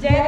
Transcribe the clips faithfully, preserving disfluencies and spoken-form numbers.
ये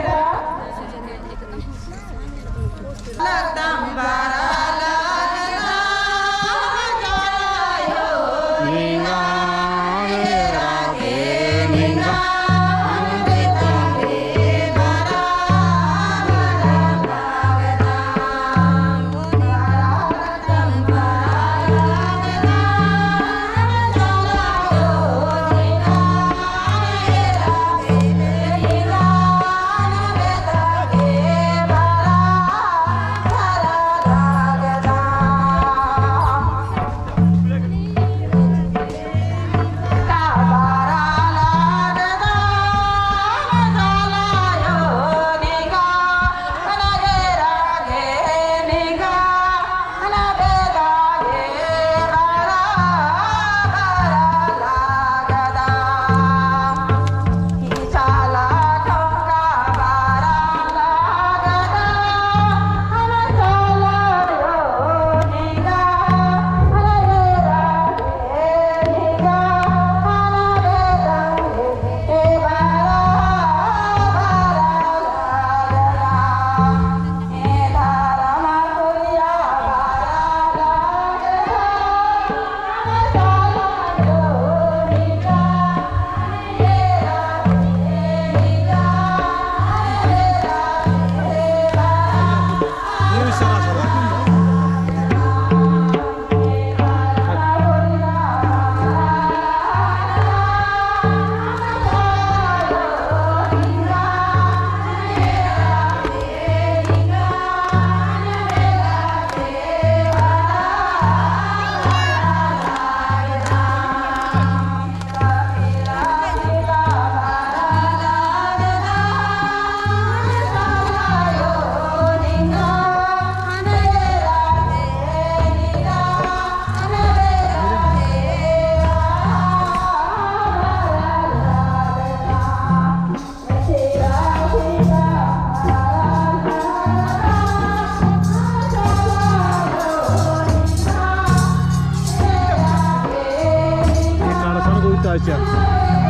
काड़साण को उताचा,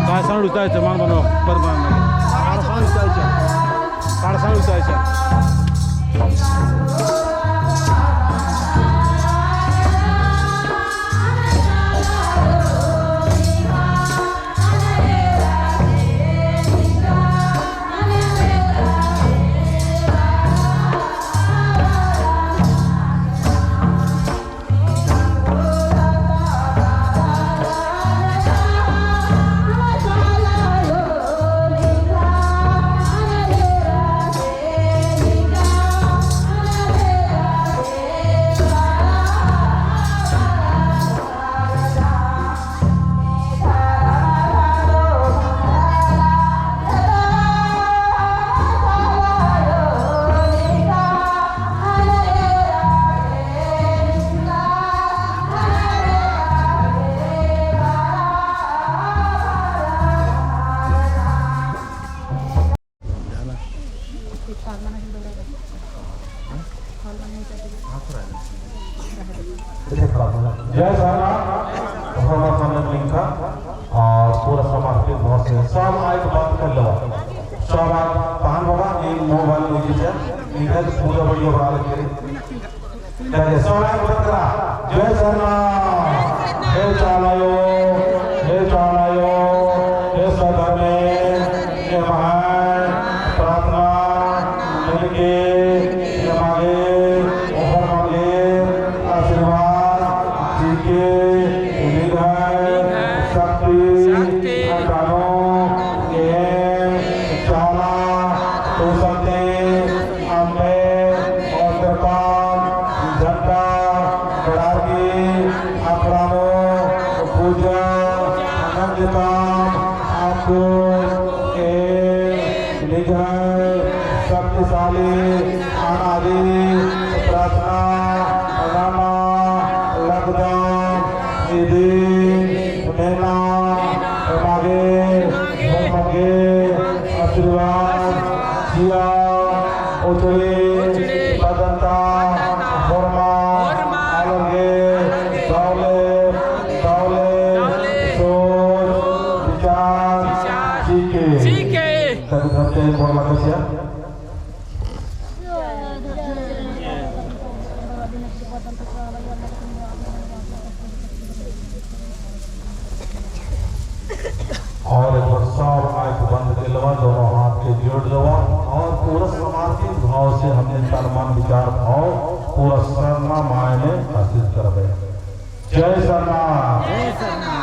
काड़साण उताचा, मान बनो, पर मान बनो। काड़साण उताचा, काड़साण उताचा। जय सरना, होरमर सामने लिंका और पूरा समर्पित भाव से सब आइक बंद कर लो। सब आइक पहन बाबा, इन मोबाइल में लीजिए, इधर पूरा वीडियो बना लेते हैं। जय, जय, सब आइक बंद करा। जय सरना, हे चालायो, हे चालायो, हे सधर्मे, हे महान प्रार्थना, मिलके, हे मागे, ओहर मागे, आशीर्वाद, चिके, निधन, शक्ति, शक्ति, अटानो, एम, चाला, तुसंते, अम्बे, ओतरपाल, झंडा, गड़ारकी, अखड़ा नू, पूजा, नंजकाम, अक्कु, एम, निधन, शक्तिशाली, अनादि, प्रार्थना, नमा, लगदम, निधि, मेना, एमागे, होमगे, आशीर्वाद, चिआ, उचड़ी, पदंता, होरमा, आलगे, दौले, दौले, सोच, विचार, चिके। चिके। तब धरते हैं, बोला कसिया। और एक बार सब आँख बंद कर लेवा, दोनों हाथ के जोड़ लेवा और पूरा समर्पित भाव से हमने तन मन विचार भाव पूरा सरना माय में अर्पित करबे। जय सरना। जय सरना।